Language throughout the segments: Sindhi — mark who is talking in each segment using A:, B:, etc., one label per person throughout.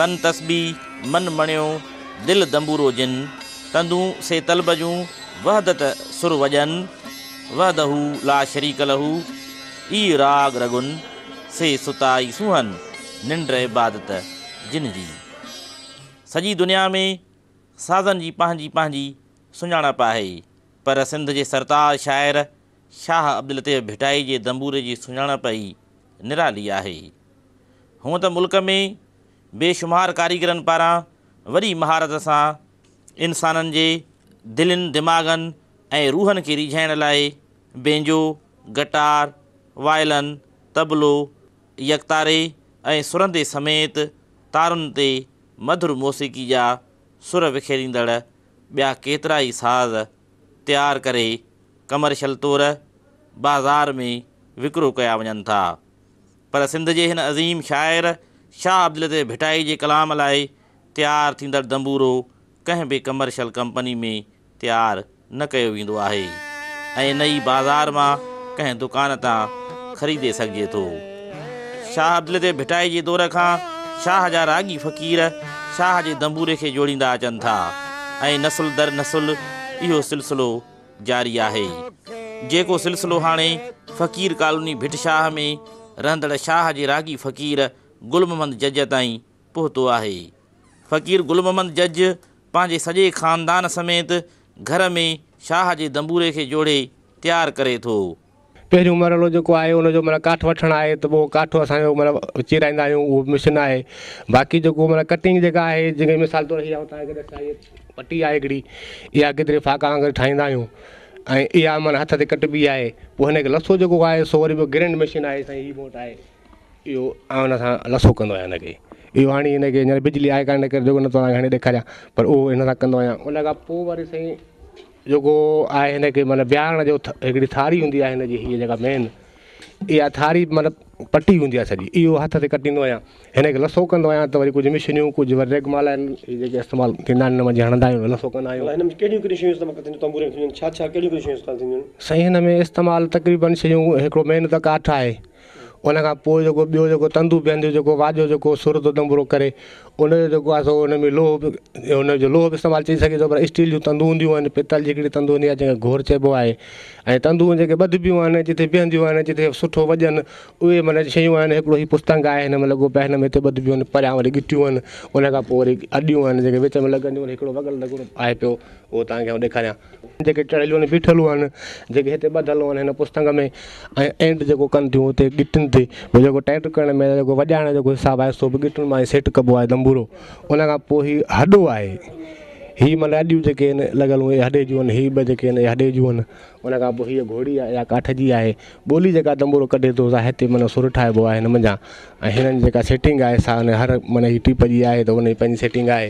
A: تن تسبيح، من مڻيو، دل دنبورو جن، تندون سي طلب جون، وحدت سر وڄن، وحده لا شريڪ له، ئي راڳ رڳن، سي ستائي سونهن، ننڊ عبادت جن جي. سڄي دنيا ۾ سازن جي پنهنجي پنهنجي سڃاڻپ آهي، پر سنڌ جي سرتاج شاعر شاهه عبداللطيف ڀٽائي جي دنبوري جي سڃاڻپ ئي نرالي آهي. هونء ته ملڪ ۾ بي شمار ڪاريگرن پاران وڏي مهارت سان انسانن جي دلين، دماغن ۽ روحن کي ريجهائڻ لاء بينجو، گٽار، وائلن، طبلو، يڪتاري ۽ سرندي سميت تارن تي مڌر موسيقي جا سر وکيريندڙ ٻيا ڪيترائي ساز تيار ڪري ڪمرشل طور بازار ۾ وڪرو ڪيا وڃن ٿا. پر سنڌ جي هن عظيم شاعر شاهه عبداللطيف ڀٽائي جي ڪلام لاء تيار ٿيندڙ دنبورو ڪنهن به ڪمرشل ڪمپني ۾ تيار نه ڪيو ويندو آهي ۽ نه ئي بازار مان ڪنهن دڪان تان خريدي سگهجي ٿو. شاهه عبداللطيف ڀٽائي جي دور کان شاهه جا راڳي فقير شاهه جي دنبوري کي جوڙيندا اچن ٿا ۽ نسل در نسل اهو سلسلو جاري آهي، جيڪو سلسلو هاڻي فقير ڪالوني ڀٽ شاهه ۾ رهندڙ شاهه جي راڳي فقير گل محمد جج تائين پهتو آهي. فقير گل محمد جج پنهنجي سڄي خاندان سميت گهر ۾ شاهه جي دنبوري کي جوڙي تيار ڪري ٿو.
B: پهريون مرحلو جيڪو آهي ان جو معنيٰ ڪاٺ وٺڻ آهي ته پوء ڪاٺ اسان جو معنيٰ چيرائيندا آهيون اهو مشين آهي باقي جيڪو معنيٰ ڪٽنگ جيڪا آهي جيڪي مثال طور هي آئون توهان کي ڏسان هي پٽي آهي هڪڙي اها گدري ڦاڪا وانگر ٺاهيندا آهيون ۽ اها معنيٰ هٿ تي ڪٽبي آهي پوء هن کي لسو جيڪو آهي سو وري ٻيو گرينڊ مشين آهي سائين هي مون وٽ آهي اهو آئون هن سان لسو ڪندو آهيان هن کي اهو هاڻي هن کي هينئر بجلي آهي ڪانه ان ڪري جيڪو نه توهان کي هاڻي ڏيکاريان پر اهو هن سان ڪندو آهيان ان کان پوء وري سائين جيڪو آهي هن کي معنيٰ بيهارڻ جو هڪڙي ٿاري هوندي آهي هن جي هيء جيڪا مين اها ٿاري معنيٰ پٽي هوندي آهي سڄي اهو هٿ تي ڪٽيندو آهيان هن کي لسو ڪندو آهيان ته وري ڪجهه مشينيون ڪجهه وري ريگمال آهن اهي جيڪي استعمال ٿيندا آهن هن منجهه هڻندا آهيون لسو ڪندا آهيون.
C: هن ۾ ڪهڙيون ڪهڙيون شيون استعمال ٿينديون تنبوري ۾ ٿينديون آهن ڇا ڇا ڪهڙيون ڪهڙيون شيون استعمال ٿينديون آهن؟
B: سائين هن ۾ استعمال تقريبن شيون هڪڙو مين ته ڪاٺ آهي ان کان پوء جيڪو ٻيو جيڪو تندو بيهنديون جيڪو واڄو جيڪو سر ٿو دنبورو ڪري ان جو جيڪو آهي سو ان ۾ لوهه به ان جو لوهه به استعمال چئي سگهجي ٿو پر اسٽيل جون تندون هونديون آهن پتل جي هڪڙي تندو هوندي آهي جنهن کي گهور چئبو آهي ۽ تندون جيڪي ٻڌبيون آهن جتي بيهنديون آهن جتي سٺو وڄن اهي معنيٰ شيون آهن هڪڙو هي پستنگ آهي هن ۾ لڳو پيو آهي هن ۾ هتي ٻڌبيون آهن پريان وري ڳٽيون آهن ان کان پوء وري اڏيون آهن جيڪي وچ ۾ لڳنديون آهن هڪڙو وڳل لڳو آهي پيو اهو توهان کي آئون ڏيکاريان. جيڪي چڙهيلون آهن بيٺل آهن جيڪي هتي ٻڌل آهن هن پستنگ ۾ ۽ اينڊ جيڪو ڪن ٿيون اتي ڳٽين تي پوء جيڪو ٽائيٽ ڪرڻ ۾ جيڪو وڄائڻ جو جيڪو حساب آهي سو به ڳٽين مان ئي سيٽ ڪبو آهي دنبورو ان کان پوء هي هڏو آهي هي معنيٰ اڏيون جيڪي آهن لڳل اهي هڏي جون آهن هي ٻه جيڪي آهن اهي هڏي جون آهن ان کان پوء هيء گهوڙي آهي اها ڪاٺ جي آهي ٻولي جيڪا دنبورو ڪڍي ٿو سا هتي معنيٰ سر ٺاهبو آهي هن منجهان ۽ هنن جي جيڪا سيٽنگ آهي سا هر معنيٰ هي ٽيپ جي آهي ته ان جي پنهنجي سيٽنگ آهي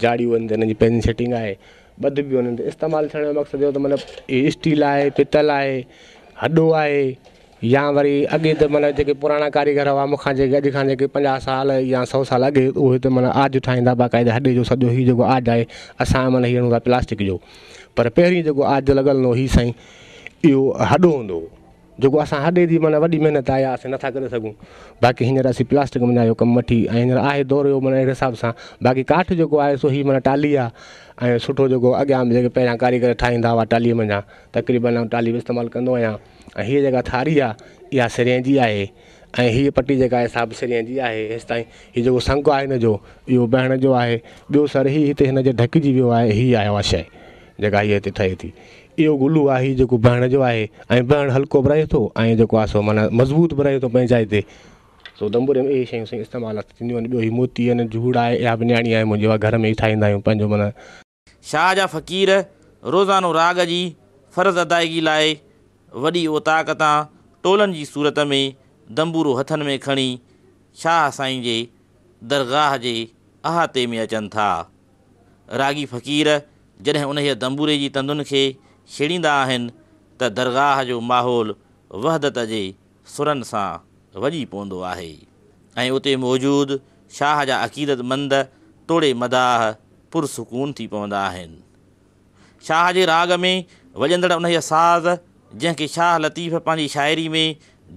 B: جاڙيون آهن ته انهن جي پنهنجي سيٽنگ آهي ٻڌبيون انهن تي استعمال ٿيڻ جو مقصد اهو ته مطلب هي اسٽيل آهي پتل آهي هڏو آهي يا وري اڳي ته معنيٰ جيڪي پراڻا ڪاريگر هئا مون کان جيڪي اڄ کان جيڪي 50 سال يا 100 سال اڳي اهي ته معنيٰ عاج ٺاهيندا باقاعده هڏي جو سڄو هي جيڪو عاج آهي اسان معنيٰ هي هڻون ٿا پلاسٽڪ جو پر پهرين جيڪو عاج لڳل هوندو هو هي سائين اهو هڏو هوندو هو جيڪو اسان هڏي جي معنيٰ وڏي محنت آهي اها اسين نٿا ڪري سگهون باقي هينئر اسين پلاسٽڪ منجهان اهو ڪم وٺي ۽ هينئر آهي دور اهو معنيٰ اهڙي حساب سان باقي ڪاٺ جيڪو آهي سو هي معنيٰ ٽالهي آهي ۽ سٺو جيڪو اڳيان جيڪي پهريان ڪاريگر ٺاهيندا هئا ٽالهيء منجهان تقريبن آئون ٽالهي به استعمال ڪندو آهيان ۽ هيء جيڪا ٿاري آهي اها سرين جي آهي ۽ هيء پٽي جيڪا آهي سا به سرين جي آهي هيستائين هي جيڪو سنگ آهي هن جو اهو بهڻ جو آهي ٻيو سر هي هتي هن جي ڍڪجي ويو آهي هي آهي اها شيء جيڪا هيء هتي ٺهي ٿي. اهو گلو آهي جيڪو بهڻ جو آهي ۽ بهڻ هلڪو به رهي ٿو ۽ جيڪو آهي سو معنيٰ مضبوط به رهي ٿو پنهنجي جاء تي. سو دنبوري ۾ اهي شيون سائين استعمال ٿينديون آهن. ٻيو هي موتي آهن، جهوڙ آهي، اها به نياڻي آهي منهنجي اها گهر ۾ ئي ٺاهيندا آهيون پنهنجو معنيٰ.
A: شاهه جا فقير روزانو راڳ جي فرض ادائگي لاء وڏي اوطاق تان ٽولن جي صورت ۾ دنبورو هٿن ۾ کڻي شاهه سائين جي درگاهه جي احاطي ۾ اچن ٿا. راڳي فقير جڏهن انهيء دنبوري جي تندن کي ڇيڙيندا آهن ته درگاهه جو ماحول وحدت جي سرن سان وڄي پوندو آهي ۽ اتي موجود شاهه جا عقيدتمند توڙي مداح پرسڪون ٿي پوندا آهن. شاهه جي راڳ ۾ وڄندڙ انهيء ساز، جنهن کي شاهه لطيف پنهنجي شاعري ۾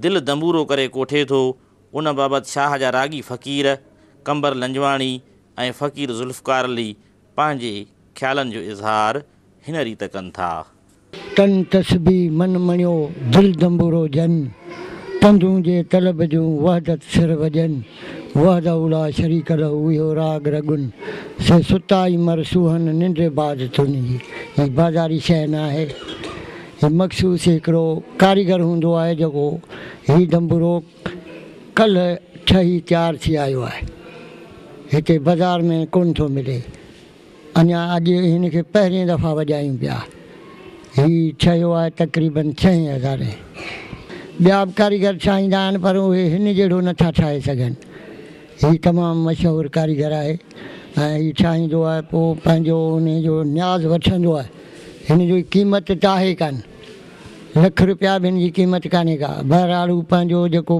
A: دل دنبورو ڪري ڪوٺي ٿو، ان بابت شاهه جا راڳي فقير قمبر لنجواڻي، ۽ فقير ذوالفقار علي پنهنجي خيالن جو اظهار هن ريت ڪن ٿا.
D: تن تسبيح من مڻيو، دل دنبورو جن، تندون جي طلب جون، وحدت سر وڄن، وحده لا شريڪ له، اهو راڳ رڳن، سي ستا ئي مر سونهن، ننڊ بعد تن جي. هي بازاري شيء نه آهي. هي مخصوص هڪڙو ڪاريگر هوندو آهي جيڪو هي دنبورو ڪلهه ٺهي تيار ٿي آيو آهي. هتي بازار ۾ ڪونه ٿو ملي. اڃا اڄ هن کي پهرين دفعا وڄايون پيا. هي ٺهيو آهي تقريبن ڇهين هزارين. ٻيا به ڪاريگر ٺاهيندا آهن پر اهي هن جهڙو نه ٿا ٺاهي سگهن. هي تمام مشهور ڪاريگر آهي ۽ هي ٺاهيندو آهي پوء پنهنجو انهي جو نياز وٺندو آهي. هن جي قيمت ته آهي ڪانه. لک رپيا به هن جي قيمت ڪانهي ڪا. بهرحال هو پنهنجو جيڪو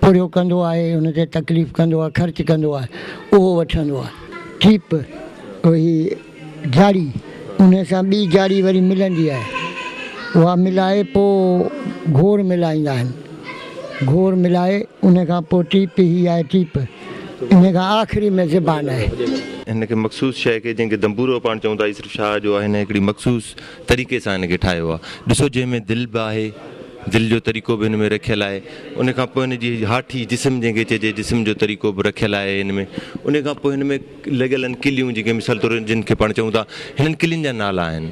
D: پورهيو ڪندو آهي، ان تي تڪليف ڪندو آهي، خرچ ڪندو آهي، اهو وٺندو آهي. ٽيپ، هي جاڙي، ان سان ٻي جاڙي وري ملندي آهي. اها ملائي پوء گهور ملائيندا آهن. گهور ملائي ان کان پوء ٽيپ، هي آهي ٽيپ. ان کان آخري ۾ زبان آهي.
E: هن کي مخصوص شيء کي جنهن کي دنبورو پاڻ چئون ٿا، هي صرف شاهه جو آهي. هن هڪڙي مخصوص طريقي سان هن کي ٺاهيو آهي. ڏسو جنهن ۾ دل به آهي، دل جو طريقو به هن ۾ رکيل آهي. ان کان پوء هن جي هاٺي جسم جنهن کي چئجي جسم جو طريقو به رکيل آهي هن ۾. ان کان پوء هن ۾ لڳل آهن ڪليون جيڪي مثال طور جن کي پاڻ چئون ٿا هنن ڪلين جا نالا آهن.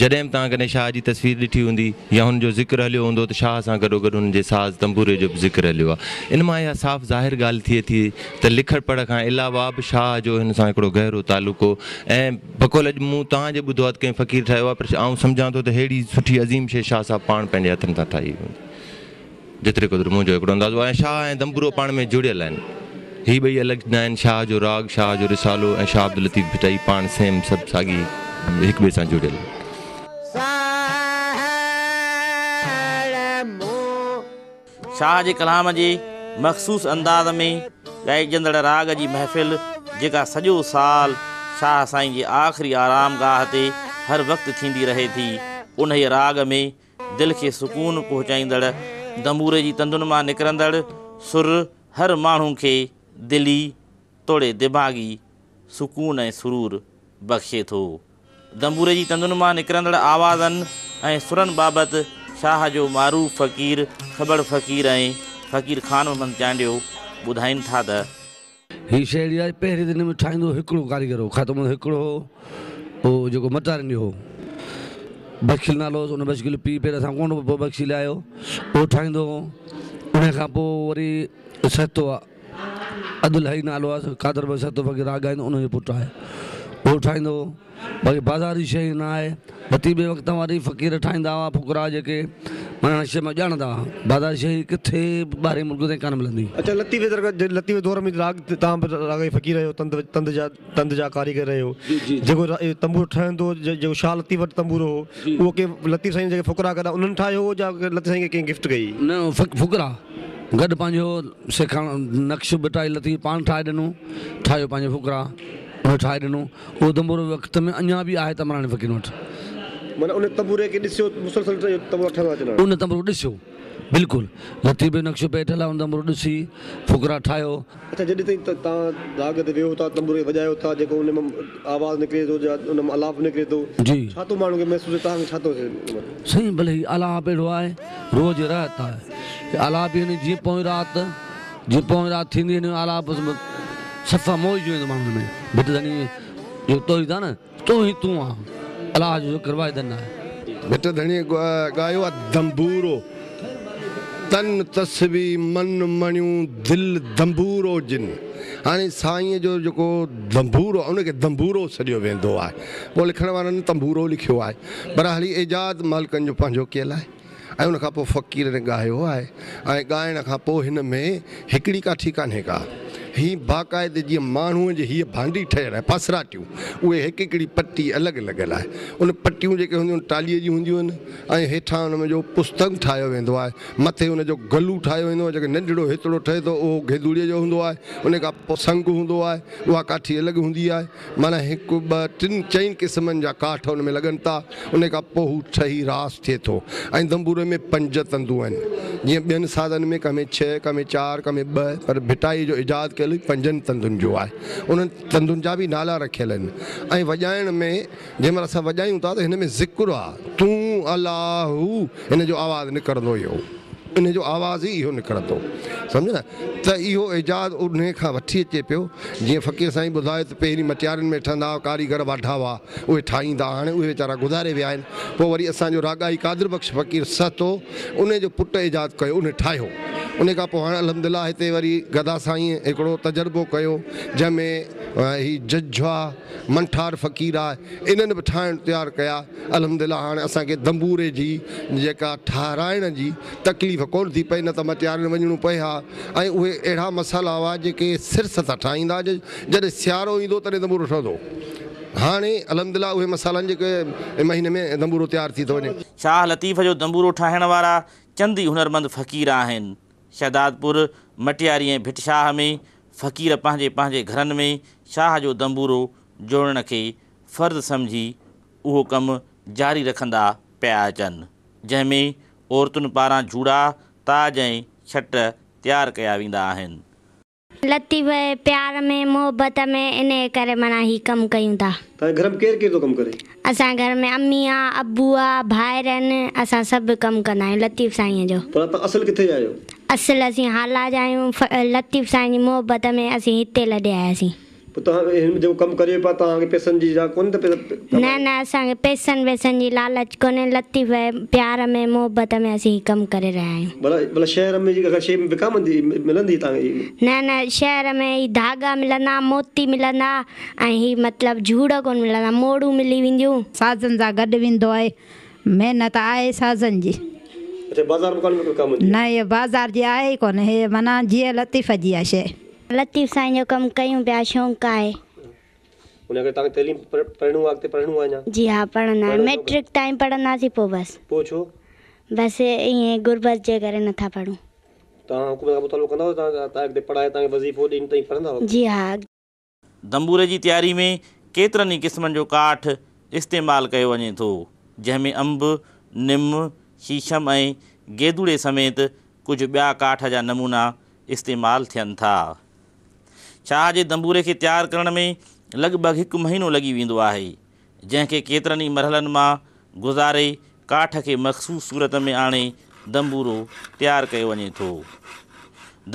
E: جڏهن به توهان ڪڏهن شاهه جي تصوير ڏٺي هوندي يا هن جو ذڪر هليو هوندو ته شاهه سان گڏوگڏ هن جي ساز تنبوري جو به ذڪر هليو آهي. ان مان اها صاف ظاهر ڳالهه ٿئي ٿي ته لکڻ پڙهه کان علاوه به شاهه جو هن سان هڪڙو گهرو تعلق هو ۽ بقول اڄ مون توهان جي ٻڌو آهي ته ڪنهن فقير ٺاهيو آهي پر آئون سمجهان ٿو ته ههڙي سٺي عظيم شيء شاهه صاحب پاڻ پنهنجي هٿن سان ٺاهي هوندي. جيتري قدر منهنجو هڪڙو اندازو آهي ۽ شاهه ۽ دنبورو پاڻ ۾ جڙيل آهن. هي ٻئي الڳ نه آهن. شاهه جو راڳ، شاهه جو رسالو ۽ شاهه عبداللطيف ڀٽائي پاڻ سيم سڀ ساڳي هڪ ٻئي سان جڙيل آهن.
A: شاهه جي ڪلام جي مخصوص انداز ۾ ڳائجندڙ راڳ جي محفل جيڪا سڄو سال شاهه سائين جي آخري آرام گاهه تي هر وقت ٿيندي رهي ٿي، انهيء راڳ ۾ دل کي سڪون پهچائيندڙ دنبوري جي تندن مان نڪرندڙ سر هر ماڻهو کي دلي توڙي دماغي سڪون ۽ سرور بخشي ٿو. دنبوري جي تندن مان نڪرندڙ آوازن ۽ سرن بابت شاهه جو معروف فقير کٻڙ فقير ۽ فقير خان محمد چانڊيو ٻڌائين ٿا ته.
F: هي شيء اهڙي آهي پهرين ته هن ۾ ٺاهيندو هڪڙو ڪاريگر هو کاتو مند هڪڙو هو اهو جيڪو مٽارين جو هو بخشل نالو هوس ان بخشل پيء پير اسان ڪونه پوء بخشل آيو اهو ٺاهيندو هو ان کان پوء وري سهتو عبدالحئي نالو آهي قادر بخش سهتو فقير راڳ ڳائيندو ان جو پٽ آهي اهو ٺاهيندو هو باقي بازاري شيء نه آهي لطيف جي وقت واري فقير ٺاهيندا هئا فقراء جيڪي معنيٰ هن شيء مان ڄاڻندا هئا بازاري شيء ڪٿي به ٻاهرين ملڪ تائين ڪانه ملندي.
C: اڇا لطيف جي درگاهه لطيف جي دور ۾ راڳ توهان به راڳ جا فقير آهيو تند تند جا تند جا ڪاريگر آهيو جيڪو تنبورو ٺهندو هو جيڪو شاهه لطيف وٽ تنبورو هو اهو ڪنهن لطيف سائين جيڪي فقراء گڏ انهن ٺاهيو هو يا لطيف سائين کي ڪنهن گفٽ ڪئي؟
F: نه فقراء گڏ پنهنجو سيکارڻ نقش ڀٽائي لطيف پاڻ ٺاهي ڏنو ٺاهيو پنهنجو فقراء ان ٺاهي ڏنو اهو تنبورو وقت ۾ اڃا به آهي تمراڻي فقيرن وٽ.
C: معنيٰ ان تنبوري کي ڏسيو مسلسل اهو تنبورا ٺهندا اچن ها.
F: ان تنبورو ڏسيو بلڪل لطيف جو نقشو پئي ٺهيل آهي ان تنبورو ڏسي فقراء ٺاهيو.
C: اڇا جڏهن تائين توهان راڳ تي ويهو ٿا تنبوري کي وڄايو ٿا جيڪو ان مان آواز نڪري ٿو يا ان مان آلاپ نڪري ٿو
F: جي.
C: ڇا ٿو ماڻهو کي محسوس ٿئي توهان کي ڇا ٿو ٿئي ان مهل.
F: سائين ڀلي هي آلاپ اهڙو آهي روح جي راحت آهي هي آلاپ ئي جيئن پوئين رات جيئن پوئين رات ٿيندي هن جو آلاپ صفا موهجي ويندو ماڻهن ۾ ڀٽ ڌڻي جو توحيد آ نه تون ئي تون آ الله جو ذڪر واحد نه آهي.
G: ڀٽ ڌڻي ڳايو آ دنبورو تن تسبيح من مڻيون دل دنبورو جن هاڻي سائينء جو جيڪو دنبورو آ ان کي دنبورو سڏيو ويندو آهي پوء لکڻ وارن تنبورو لکيو آهي پر هلي ايجاد مالڪن جو پنهنجو ڪيل آهي. ۽ ان کان پوء فقيرن ڳايو آهي ۽ ڳائڻ کان پوء هن ۾ هڪڙي ڪاٺي ڪانهي ڪا. هي باقاعدي جيئن ماڻهوء جي هيء ڀانڊي ٺهيل آهي، پاسراٽيون، اهي هڪ هڪڙي پٽي الڳ لڳل آهي. ان پٽيون جيڪي هونديون آهن ٽالهيء جون هونديون آهن ۽ هيٺان ان ۾ جو پستنگ ٺاهيو ويندو آهي، مٿي ان جو گلو ٺاهيو ويندو آهي، جيڪو ننڍڙو هيتڙو ٺهي ٿو اهو گيدوڙيء جو هوندو آهي، ان کان پوء سنگ هوندو آهي، اها ڪاٺي الڳ هوندي آهي. معنيٰ هڪ، ٻه، ٽن، چئن قسمن جا ڪاٺ ان ۾ لڳن ٿا. ان کان پوء هو ٺهي راس ٿئي ٿو ۽ دنبوري ۾ پنج تندون آهن. جيئن ٻين سازن ۾ ڪنهن ۾ ڇهه، ڪنهن ۾ چار، ڪنهن ۾ ٻه، پر ڀٽائيء جو ايجاد ڪيل. ٿيل پنجن تندن جو آهي. انهن تندن جا به نالا رکيل آهن ۽ وڄائڻ ۾ جنهن مهل اسان وڄايون ٿا ته هن ۾ ذڪر آ، تون الله هو، هن جو آواز نڪرندو اهو، ان جو آواز ئي اهو نڪرندو، سمجهيو نه، ته اهو ايجاد انهي کان وٺي اچي پيو، جيئن فقير سائين ٻڌايو ته پهرين مٽيارين ۾ ٺهندا هئا، ڪاريگر واڍا هئا، اهي ٺاهيندا هئا، هاڻي اهي ويچارا گذاري ويا آهن، پوء وري اسان جو راڳائي قادر بخش فقير سهتو، انهي جو پٽ ايجاد ڪيو، انهي ٺاهيو، انهي کان پوء هاڻي الحمدلله هتي وري گدا سائين هڪڙو تجربو ڪيو، جنهن ۾ هي ججها. منٺار فقير آ انهن به ٺاهڻ تيار ڪيا الحمدلله هاڻي اسان کي دنبوري جي جيڪا ٺاهرائڻ جي تڪليف ڪونه ٿي پئي نه ته مٽيارين وڃڻو پئي ها ۽ اهي اهڙا مسالا هئا جيڪي سرس سان ٺاهيندا جڏهن سيارو ايندو تڏهن دنبورو ٺهندو هاڻي الحمدلله اهي مسالن جي مهيني ۾ دنبورو تيار ٿي ٿو وڃي.
A: شاهه لطيف جو دنبورو ٺاهڻ وارا چند ئي هنرمند فقير آهن. شهدادپور، مٽياري ۽ ڀٽ شاهه ۾ فقير پنهنجي پنهنجي گهرن ۾ شاهه جو دنبورو جوڙڻ کي فرض سمجهي اهو ڪم جاري رکندا پيا اچن، جنهن ۾ عورتن پاران جهوڙا، تاج ۽ ڇٽ تيار ڪيا ويندا آهن.
H: لطيف جي پيار ۾ محبت ۾ انهيء ڪري معنيٰ هي ڪم ڪيون ٿا.
C: توهان جي گهر ۾ ڪير ڪير ٿو ڪم ڪري؟
H: اسان جي گهر ۾ امي آ، ابو آ، ڀائر آهن، اسان سڀ ڪم ڪندا آهيون لطيف سائينء جو.
C: پر توهان اصل ڪٿي جا آهيو؟
H: اصل اسين هالا جا آهيون، لطيف سائين جي محبت ۾ اسين هتي لڏي آياسين.
C: پوء توهان هن ۾ جيڪو ڪم ڪريو پيا توهان کي پئسن جي جا ڪونهي ته پئسا
H: نه ڪمايو. نه اسان کي پئسن وئسن جي لالچ ڪونهي لطيف جي پيار ۾ محبت ۾ اسين هي ڪم ڪري رهيا آهيون.
C: ڀلا ڀلا شهر ۾ جيڪا شيء وڪامندي ملندي توهان کي.
H: نه نه شهر ۾ هي ڌاڳا ملندا موتي ملندا ۽ هي مطلب جهوڙ ڪونه ملندا موڙون ملي وينديون.
I: سازن سان گڏ ويندو آهي محنت آهي سازن جي.
C: اڇا بازار ۾ ڪونه وڪامندي.
I: نه هي بازار جي آهي ئي ڪونه هي معنيٰ جيئي لطيف جي آهي شيء.
H: لطيف سائين جو ڪم ڪيون پيا شونق آهي.
C: ان ڪري توهان کي تعليم پڙهڻو آهي اڳتي پڙهڻو آهي اڃا.
H: جي ها پڙهندا آهيون ميٽرڪ تائين پڙهنداسين پوء بس.
C: پوء ڇو؟
H: بس ائين غربت جي ڪري نٿا پڙهون.
C: توهان حڪومت کان مطالبو ڪندا هئو ته توهان اڳتي پڙهائي توهان کي وظيفو ڏين ته پڙهندا هئو؟
H: جي ها.
A: دنبوري جي تياري ۾ ڪيترن ئي قسمن جو ڪاٺ استعمال ڪيو وڃي ٿو، جنهن ۾ انب، نم، شيشم ۽ گيدوڙي سميت ڪجهه ٻيا ڪاٺ جا نمونا استعمال ٿين ٿا. شاهه جي دنبوري کي تيار ڪرڻ ۾ لڳ ڀڳ هڪ مهينو لڳي ويندو آهي، جنهن کي ڪيترن ئي مرحلن مان گذاري ڪاٺ کي مخصوص صورت ۾ آڻي دنبورو تيار ڪيو وڃي ٿو.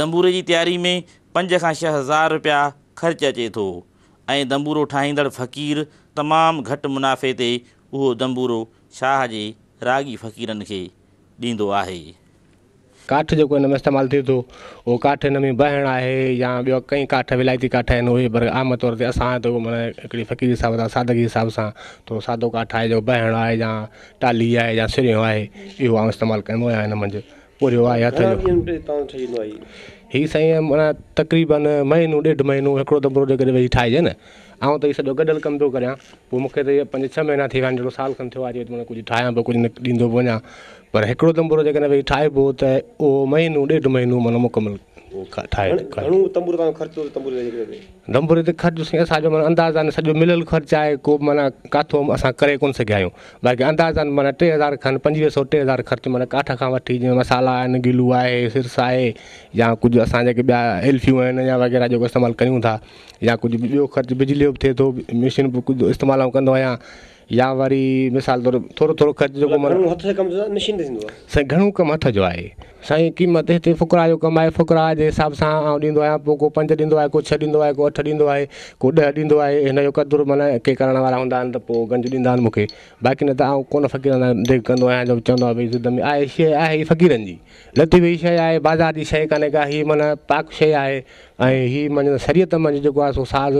A: دنبوري جي تياري ۾ پنج کان ڇهه هزار رپيا خرچ اچي ٿو ۽ دنبورو ٺاهيندڙ فقير تمام گهٽ منافعي تي اهو دنبورو شاهه جي راڳي فقيرن کي ڏيندو آهي.
B: ڪاٺ جيڪو هن ۾ استعمال ٿئي ٿو اهو ڪاٺ هن ۾ بهڻ آهي يا ٻيو ڪئين ڪاٺ ولايتي ڪاٺ آهن اهي پر عام طور تي اسان ته معنيٰ هڪڙي فقيري حساب سان سادگي حساب سان ٿورو سادو ڪاٺ آهي جيڪو بهڻ آهي يا ٽالهي آهي يا سريو آهي اهو آئون استعمال ڪندو آهيان هن منجهه پورهيو آهي هٿ جو هي سائين معنيٰ تقريبن مهينو ڏيڍ مهينو هڪڙو دنبورو جيڪڏهن ويهي ٺاهجي نه آئون ته هي سڄو گڏيل ڪم پيو ڪريان پوء مون کي ته اهي پنج ڇهه مهينا ٿي ويا آهن جهڙو سال کن ٿيو آهي معنيٰ ڪجهه ٺاهيان پيو ڪجهه ڏيندو به وڃان پر هڪڙو دنبورو جيڪڏهن ويهي ٺاهبو ته اهو مهينو ڏيڍ مهينو معنيٰ مڪمل ٺاهي
C: گهڻو تنبوري تان خرچ ٿو تنبوري تي
B: دنبوري تي خرچ سائين اسان جو معنيٰ اندازن سڄو مليل خرچ آهي ڪو به معنيٰ ڪاٿو اسان ڪري ڪونه سگهيا آهيون باقي اندازن معنيٰ 3000 کن 2500 3000 خرچ معنيٰ ڪاٺ کان وٺي جيئن مصالحا آهن گلو آهي سرس آهي يا ڪجهه اسان جيڪي ٻيا ايلفيون آهن يا وغيره جيڪو استعمال ڪيون ٿا يا ڪجهه ٻيو خرچ بجلي جو به ٿئي ٿو مشين به ڪجهه استعمال آئون ڪندو آهيان يا وري مثال طور ٿورو ٿورو خرچ جيڪو
C: معنيٰ گهڻو هٿ جو ڪم ٿيندو آهي مشين تي ٿيندو آهي؟
B: سائين گهڻو ڪم هٿ جو آهي. سائين قيمت هتي فقراء جو ڪم آهي فقراء جي حساب سان آئون ڏيندو آهيان پوء ڪو پنج ڏيندو آهي ڪو ڇهه ڏيندو آهي ڪو اٺ ڏيندو آهي ڪو ڏهه ڏيندو آهي هن جو قدر معنيٰ ڪي ڪرڻ وارا هوندا آهن ته پوء گنج ڏيندا آهن مون کي باقي نه ته آئون ڪونه فقيرن سان ڊيگهه ڪندو آهيان جو چوندو آهيان ڀئي ضد ۾ آهي شيء آهي ئي فقيرن جي لطيف جي شيء آهي بازار جي شيء ڪانهي ڪا هي معنيٰ پاڪ شيء آهي ۽ هي مڃ شريعت منجهه جيڪو آهي سو ساز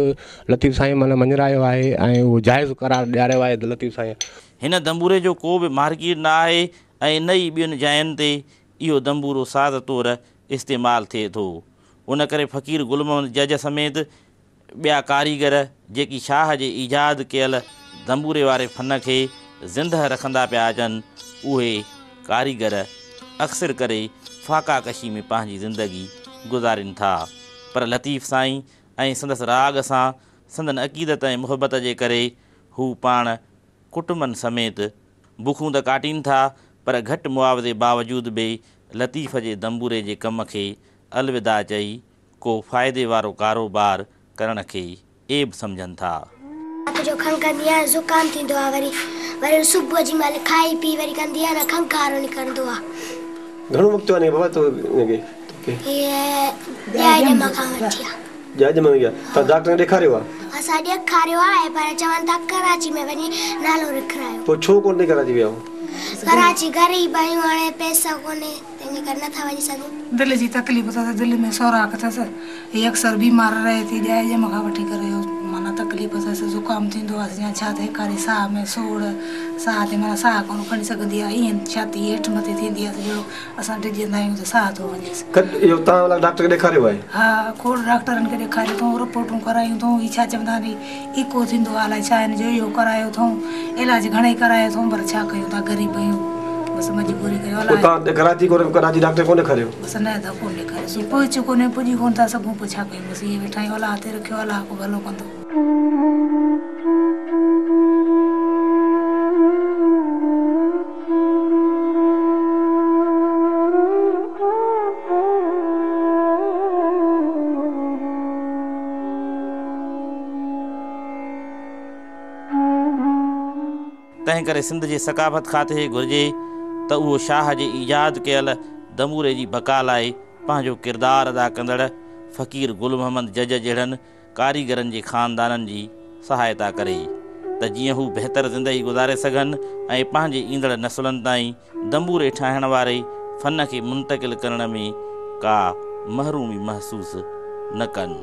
B: لطيف سائين معنيٰ مڃرايو آهي ۽ اهو جائز قرار ڏياريو آهي لطيف سائين.
A: هن دنبوري جو ڪو به مارڪيٽ نه آهي ۽ نه ئي ٻين جاين تي اهو دنبورو ساز طور استعمال ٿئي ٿو. ان ڪري فقير گل محمد جج سميت ٻيا ڪاريگر جيڪي شاهه جي ايجاد ڪيل دنبوري واري فن کي زندهه رکندا پيا اچن، اهي ڪاريگر اڪثر ڪري فاقا ڪشي ۾ پنهنجي زندگي گذارين ٿا، پر لطيف سائين ۽ سندس راڳ سان سندن عقيدت ۽ محبت جي ڪري هو پاڻ ڪٽنبن سميت بکون ته ڪاٽين ٿا، پر گهٽ معاوضي باوجود به لطيف جي دنبوري جي ڪم کي الوداع چئي ڪو فائدي وارو ڪاروبار ڪرڻ کي عيب سمجهن ٿا.
H: رات جو کنگهه ڪندي آهيان زڪام ٿيندو آهي وري وري صبح جي مهل کائي پي وري ڪندي آهيان نه کنگهارو نڪرندو آهي.
C: گهڻو وقت ٿيو آهي بابا تو کي؟
H: هي ڄائي ڄم کان وٺي آ.
C: ڄائي ڄم کان توهان ڊاڪٽر کي ڏيکاريو آ؟
H: اسان ڏيکاريو آهي پر چون ٿا ڪراچي ۾ وڃي نالو لکرايو.
C: پوء ڇو ڪونه ڪراچي ويا آهيو؟
H: ڪراچي غريب آهيون هاڻي پئسا ڪونهي تنهن جي ڪري نٿا وڃي سگهون.
J: دل جي تڪليف اٿس دل ۾ سوراخ اٿس هي اڪثر بيمار رهي ٿي ڄائي ڄم کان وٺي ڪري اهو معنيٰ تڪليف اٿس زڪام ٿيندو آهيس يا ڇا ته هيڪاري ساهه ۾ سوڙ ساهه تي معنيٰ ساهه ڪونه کڻي سگهندي آهي ائين ڇاتي هيٺ مٿي ٿيندي آهيس جهڙو اسان ڊڄندا آهيون ته ساهه ٿو وڃيس.
C: اهو توهان ڀلا ڊاڪٽر کي ڏيکاريو آهي؟
J: ها کوڙ ڊاڪٽرن کي ڏيکاريو اٿئون رپورٽون ڪرايون اٿئون هي ڇا چوندا آهن ايڪو ٿيندو آهي الائي ڇا هن جو اهو ڪرايو اٿئون علاج گهڻئي ڪرايو اٿئون پر ڇا ڪيون ٿا غريب آهيون بس مجبوري ڪيو
C: پوء توهان ڪراچي ڪونه ڪراچي ڊاڪٽر ڪونه ڏيکاريو؟
J: بس نه ادا ڪونه ڏيکاريو سين پهچ ڪونهي پڄي ڪونه ٿا سگهون پوء ڇا ڪيون بس ائين ويٺا آهيون الله تي رکيو الله ڪو ڀلو ڪندو.
A: تنهن ڪري سنڌ جي ثقافت کاتي کي گهرجي ته اهو شاهه جي ايجاد ڪيل دنبوري جي بقا لاء پنهنجو ڪردار ادا ڪندڙ فقير گل محمد جج جهڙن ڪاريگرن جي خاندانن جي سهائتا ڪري ته جيئن هو بهتر زندگي گذاري سگهن ۽ پنهنجي ايندڙ نسلن تائين دنبوري ٺاهڻ واري فن کي منتقل ڪرڻ ۾ ڪا محرومي محسوس نه ڪن.